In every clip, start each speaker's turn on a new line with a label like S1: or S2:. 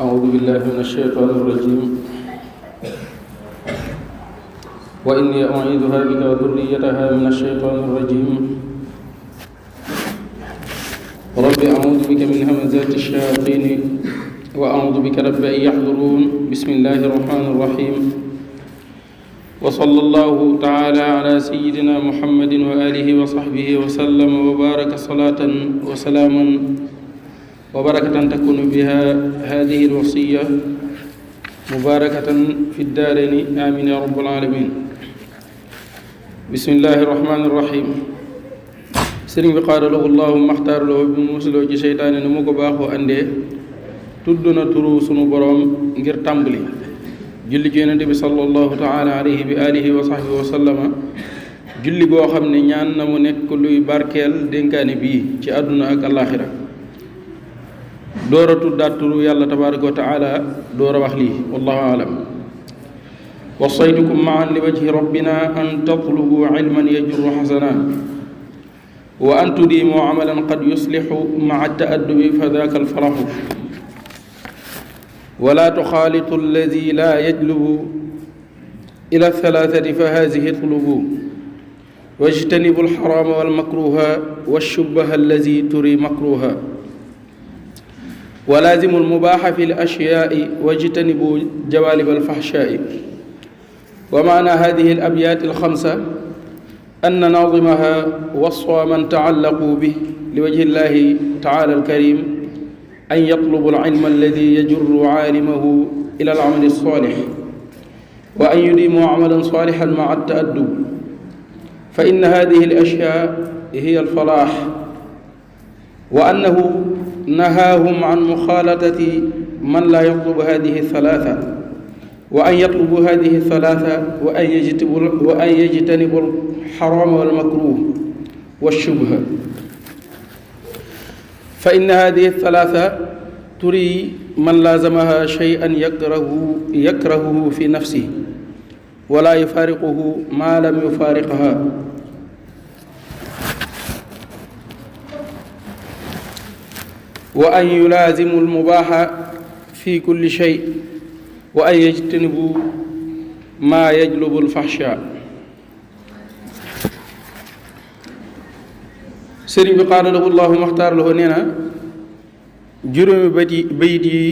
S1: أعوذ بالله من الشيطان الرجيم وإني أعيذها بك وذريتها من الشيطان الرجيم رب أعوذ بك من همزات الشياطين وأعوذ بك رب أن يحضرون بسم الله الرحمن الرحيم وصلى الله تعالى على سيدنا محمد وآله وصحبه وسلم وبارك صلاة وسلاما وبركة تكون بها هذه الوصية مباركة في الدارين آمين يا رب العالمين بسم الله الرحمن الرحيم sëriñ bi qaala lahu allahumma axtaar lahu bi mu musuloo ci seytaane ni mu ko baaxoo andee tudd na turu sunu boroom ngir tàmbali julli ci yonente bi sallallahu taala alayhi bi alihi wa sahbihi wa sallama julli goo xam ne ñaan na mu nekk luy barkeel dénkaane bii ci àdduna ak àllaaxira door a tuddaat turu yàlla tabaraka wa taala door a wax lii wallahu alam wasaytukum maan li wajhi rabbina an tatlubu ilman yajurru xasana wa an tudiimu amalan qad yuslixu maa taaddubi fa daaka alfaraxu wala tuxaalitu alladi laa yajlubu ila althalathati fa haadihi tulubu wajtanibu alxarama walmakruha walshubaha alladi turi makruha walaazimu almubaaxa fi alashyaa'i wajtanibu jawaalib alfaxshaa'i wa maana haadihi alabyaati alxamsa أن ناظمها وصى من تعلقوا به لوجه الله تعالى الكريم أن يطلب العلم الذي يجر عالمه إلى العمل الصالح وأن يديموا عملا صالحا مع التأدب فإن هذه الأشياء هي الفلاح وأنه نهاهم عن مخالطة من لا يطلب هذه الثلاثة وأن يطلبوا هذه الثلاثة وأن يجتنبوا الحرام والمكروه والشبهة فإن هذه الثلاثة تري من لازمها شيئا يكرهه في نفسه ولا يفارقه ما لم يفارقها وأن يلازموا المباح في كل شيء وأن يجتنبوا ما يجلب الفحشاء sëriñ bi qaala lahu llahu maxtaar lahu nee na juróomi bayit yi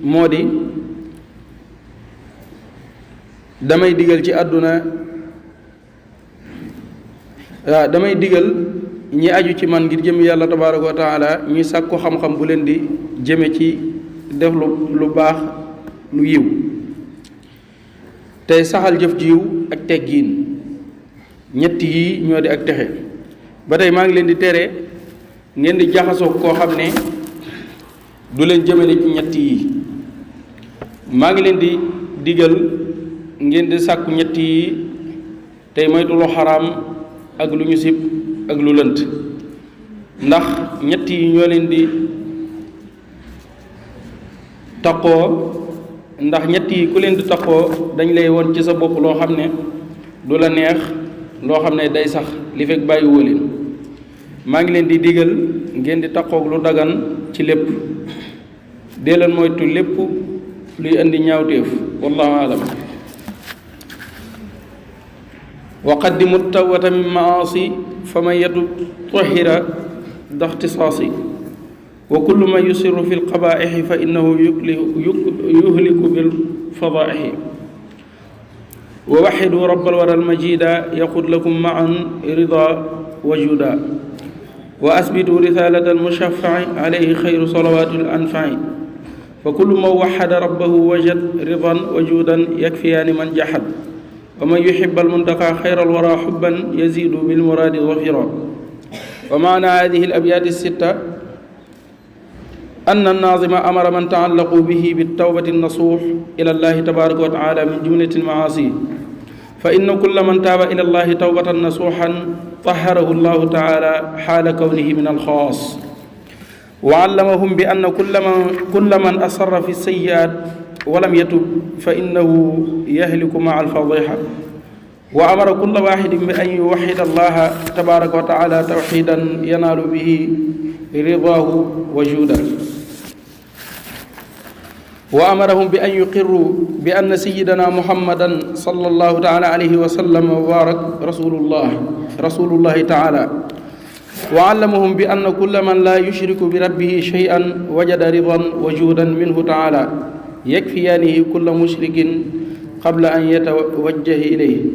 S1: moo di damay digal ci àdduna damay digal ñi aju ci man ngir jëm yàlla tabaaraka wa taala ñuy sàkku xam-xam bu leen di jëme ci def lu baax lu yiw tey saxal jëf ji yiw ak teggiin ñett yi ñoo di ak texe ba tey maa ngi leen di tere ngeen di jaxasoo koo xam ne du leen jëmale ci ñett yi maa ngi leen di digal ngeen di sàkku ñett yi tey moytu lu xaraam ak lu ñu sib ak lu lënt ndax ñett yi ñoo leen di taqoo ndax ñett yi ku leen di taqoo dañ lay won ci sa bopp loo xam ne du la neex loo xam ne day sax li fekk bàyyi woo leen maa ngi leen di digal ngeen di taqoog lu dagan ci lépp dee leen moytu lépp luy indi ñaawteef wallahu alam wa qaddimu tawbata min maasi fa man yatub tahira daxtisaasi wa kullu man yusiru fi lqabaixi fa innahu yuhliku bilfadaixi wa waxidu rabbal waral majida yaqud lakum maan rida wajuda wa asbitu risalata almushafai alayhi xayru salawati lanfai fa kullu man waxada rabbahu wajad ridan wajudan yakfiyaani man jaxad wa man yuxib almuntaqa xayra alwara xubban yazidu bilmuraadi zafira wa maana hadihi alabyaati sitta أن الناظم أمر من تعلقوا به بالتوبة النصوح إلى الله تبارك وتعالى من جملة المعاصي فإن كل من تاب إلى الله توبة نصوحا طهره الله تعالى حال كونه من الخاص وعلمهم بأن كل من أصر في السيئات ولم يتب فإنه يهلك مع الفضيحة وأمر كل واحد بأن يوحد الله تبارك وتعالى توحيدا ينال به رضاه وجوده wa amarahum bi an yuqirru bi anna sayyidana muhammadan sallallahu taala alayhi wa sallam wa barak rasulullahi taala wa allamahum bi anna kulla man la yushriku bi rabbihi shay'an wajada ridan wa juudan minhu taala yakfiyaanihi kulla mushrikin qabla an yatawajjaha ilayhi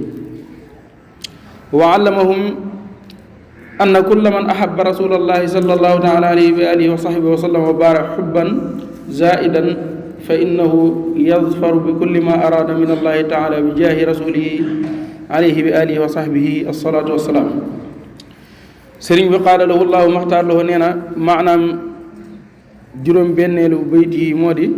S1: wa allamahum anna kulla man ahabba rasulallahi sallallahu taala alayhi wa alihi wa sahbihi wa sallam wa barak xubban zaidan fa innahu yadfaru bi kulli ma araada min allahi taala bi jaahi rasulihi alayhi wa alihi wa sahbihi assalaatu wassalaam. sëriñ bi qaala lahu llahu maxtaar lahu nee na maanaam juróom-benn bayit yi moo di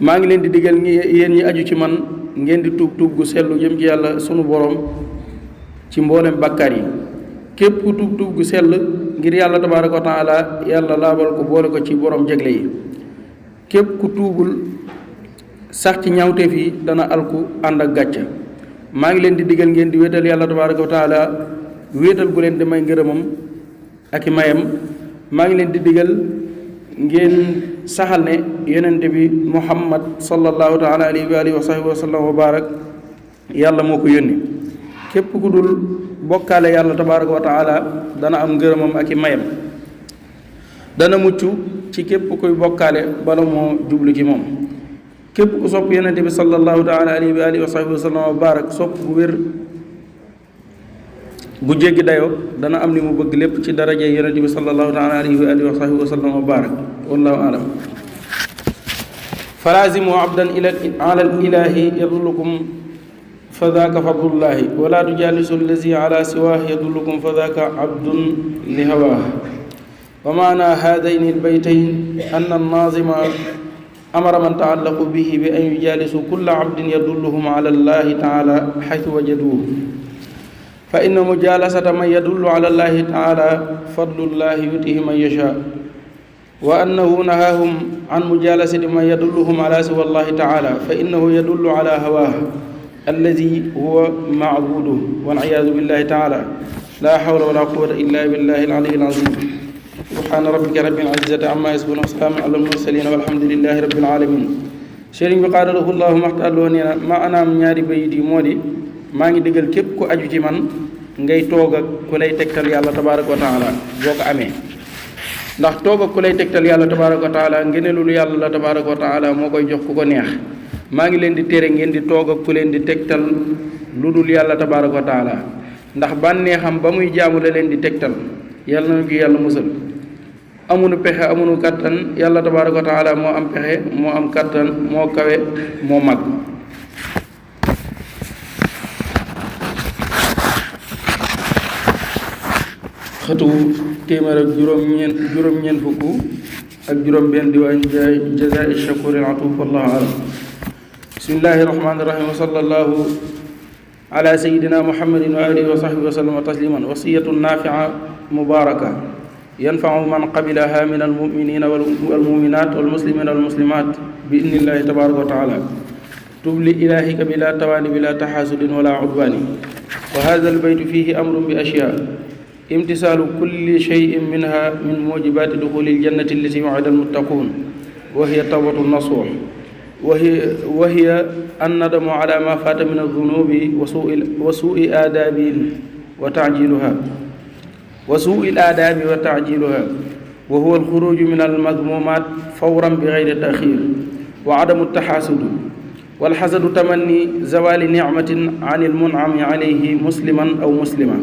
S1: maa ngi leen di digal yéen ñi aju ci man ngeen di tuub gu sellu jëm ci yàlla sunu borom ci mboolem bàkkaar yi. képp ku tuub gu sell ngir yàlla tabaaraka wa taala yàlla laabal ko boole ko ci borom jegle yi. képp ku tuubul sax ci ñaawteef yi dana alku ànd ak gàcca. maa ngi leen di digal ngeen di wéetal yàlla tabaaraka wa taala wéetal gu leen di may ngërëmam ak i mayam. maa ngi leen di digal ngeen saxal ne yonente bi muhammad sallallahu taala alayhi wa alihi wa sahbihi wa sallam wa barak yàlla moo ko yónni. képp ku dul bokkaale yàlla tabaaraka wa taala dana am ngërëmam ak i mayam. dana mucc ci képp kuy bokkaale bala moo jublu ci moom. képp ku sopp yonente bi sallallahu taala alayhi wa alihi wa sahbihi wa sallam wa barak sopp bu wér bu jéggi dayoo dana am li mu bëgg lépp ci daraje yonente bi sallallahu taala alayhi wa alihi wa sahbihi wa sallam wa barak wallahu alam. falaazimu abdan ala ilahi yadullukum fa daaka fadlullahi wala tujaalisu allazi ala siwah yadullukum fa daaka abdun li hawaa. wa maana haadayni albaytayn anna annazima amara man taallaqu bihi bi an yujaalisu kulla abdin yadulluhum ala allahi taala xaytu wajaduuhu fa inna mujaalasata man yadullu ala allahi taala fadlullahi yutihi man yashaa wa annahu nahaahum an mujaalasati man yadulluhum ala siwa allahi taala fa innahu yadullu ala hawaahu alladi huwa maabuduhu wal iyaadu billahi taala laa hawla wala quwwata illa billahi al-aliyyi al-azim. subhaana rabbika rabbil izzati amma yasifuun wa salaamun alal mursaliin walhamdulillahi rabbil aalamiin. sëriñ bi qaala lahu llaahu maxtaar loo nee na maanaam ñaari bayit yi moo di maa ngi digal képp ku aju ci man ngay toog ak ku lay tegtal yàlla tabaaraka wa taala boo ko amee. ndax toog ak ku lay tegtal yàlla tabaaraka wa taala ngëneelul yàlla la tabaaraka wa taala moo koy jox ku ko neex. maa ngi leen di tere ngeen di toog ak ku leen di tegtal lu dul yàlla tabaaraka wa taala ndax bànneexam ba muy jaamu la leen di tegtal yàlla na ko yàlla musal. amunu pexe amunu kàttan yàlla tabaaraka wa taala moo am pexe moo am kàttan moo kawe moo mag. xëtu téeméer ak juróom-ñeent fukk ak juróom-benn diwaan jazaa'i shakuuril atuuf wallahu alam. bismillahi rahmaani rahim wa sallallahu ala sayyidina muhammadin wa alihi wa sahbihi wa sallama tasliman wasiyatun naafi'a mubaaraka yanfa'u man qabilaha min almuminina walmuminat walmuslimina walmuslimat bi idnillahi tabaraka wa taala tubli ilahika bila tawaani bila taxaasudin wala udwaani wa hadha albaytu fihi amrun bi ashyaa imtisaalu kulli shay'in minha min mujibaati duxuli aljannati allati wa'ida almuttaquun wa hiya tawbatu nasuux wa hiya annadamu ala ma faata min aldunubi wa suui aadaabi wa taajiluha wa huwa alxuruju min almadmumaat fawran bi gayri taxiir wa adamu taxaasudu walxasadu tamanni zawali nicmatin an almunami alayhi musliman aw muslima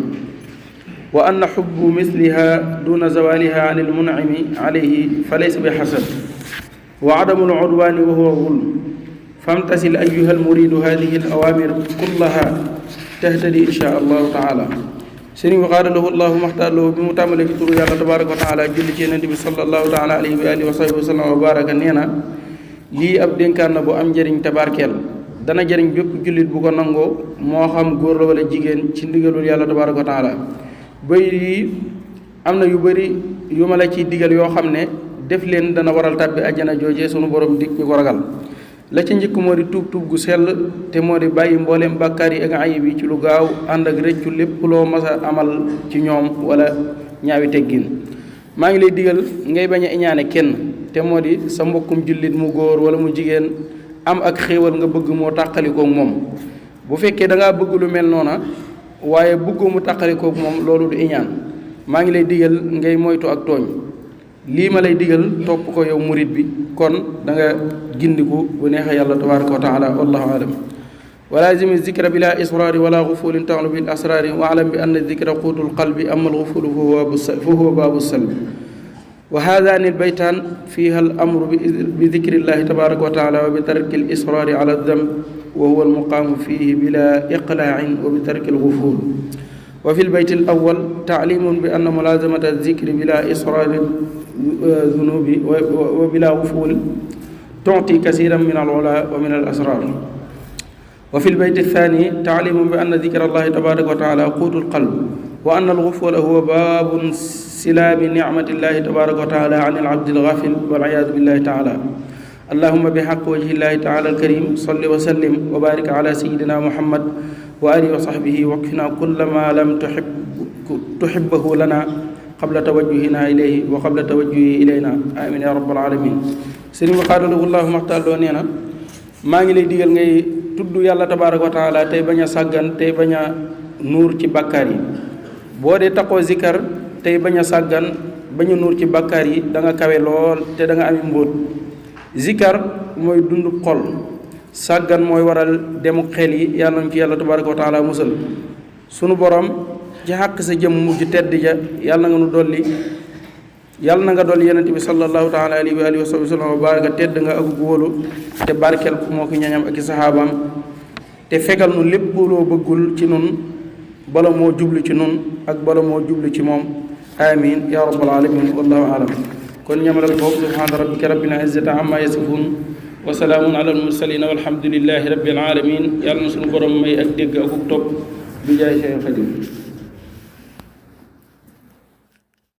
S1: wa anna xubbu misliha duna zawaliha an almunami alayhi falaysa bi xasad wa adamu alcudwaani wa huwa gulm famtasil ayuha almuridu hadihi alawaamir kullaha tahtadi insha allahu taala. sëriñ bi qaala lahu allahu maxtaar lahu bi mu tàmbalee ci turu yàlla tabaraka wa taala julli ci yonent bi sallallahu taala alayhi wa alihi wa sahbihi wa sallam wa baraka nee na lii ab dénkaan na bu am njëriñ tabarkeel dana jëriñ bépp jullit bu ko nangoo moo xam góor la wala jigéen ci ndigalul yàlla tabaraka wa taala. bay yi am na yu bëri yu ma la ciy digal yoo xam ne def leen dana waral tàbbi àjjana jooje sunu borom dig ñu ko ragal. la ci njëkk moo di tuub gu sell te moo di bàyyi mbooleem bàkkaar yi ak ayib yi ci lu gaaw ànd ak rëccu lépp loo mas a amal ci ñoom wala ñaawi teggin. maa ngi lay digal ngay bañ a iñaane kenn te moo di sa mbokkum jullit mu góor wala mu jigéen am ak xéewal nga bëgg moo tàqalikoog moom. bu fekkee da ngaa bëgg lu mel noona waaye bëggoo mu tàqalikoog moom loolu du iñaan maa ngi lay digal ngay moytu ak tooñ lii ma lay digal topp ko yow murit bi kon da nga gindiku bu neexee yàlla tabaraka wa taala wallahu alam wa laazimi zikra bila israari wala gufulin taxlu bil asraari wa alam bi anna zikra quutul qalbi ama alxufulu fa huwa baabu salbi wa haadaani albaytaan fiha al amru bi dikri llahi tabaraka wa taala wa bi tarki al israari ala damb wa huwa almuqaamu fihi bila iqlaacin wa bi tarki alguful wa fi lbayt alawal taalimun bi anna mulazamata zikri bila israari zunubi wa bila guful tuuti kasiran min alula wa min alasrar wa fi lbayt althani taalimun bi anna dikra allahi tabaraka wa taala quutu alqalb wa anna algufula huwa baabu silaami nicmatillahi tabaraka wa taala an alabdi alghafil walciyaadu billahi taala allahuma bixaq wajhi llahi taala alkarim salli wa sallim wa barik ala sayidina muhammad wa alihi wa sahbihi waqfina kulla ma lam tuhibbahu lana qabla tawajjuhina ilayhi wa qabla tawajjuhi ilayna amin ya rabbal alamin sëriñ bi xaadalahu llahu maxtaar loo nee na maa ngi lay digal ngay tudd yàlla tabaraka wa taala tey bañ a sàggan tey bañ a nuur ci bàkkaar yi boo dee taqoo zikar tey bañ a sàggan bañ a nuur ci bàkkaar yi da nga kawe lool te da nga ami mbóot zikar mooy dund xol sàggan mooy waral demu xel yi yàlla nañ ci yàlla tabaraka wa taala musal sunu borom ci xàq sa jëm mujj tedd ja yàlla nga nu dolli yàlla na nga dolli yonent bi sallallahu taala alayhi wa alihi wa sallam wa baraka tedd nga ak wóolu te barkeel ku moo ko ñañam ak i saxaabaam te fegal nu lépp loo bëggul ci nun bala moo jublu ci nun ak bala moo jublu ci moom amin ya rabbal alamin wallahu alam kon ñamalal foofu subhaana rabbika rabbil izzati amma yasifun wa salaamun ala al mursalin walhamdulillahi rabbil alamin yàlla na suñu borom may ak dégg ak topp bi jaay Seex Xaadim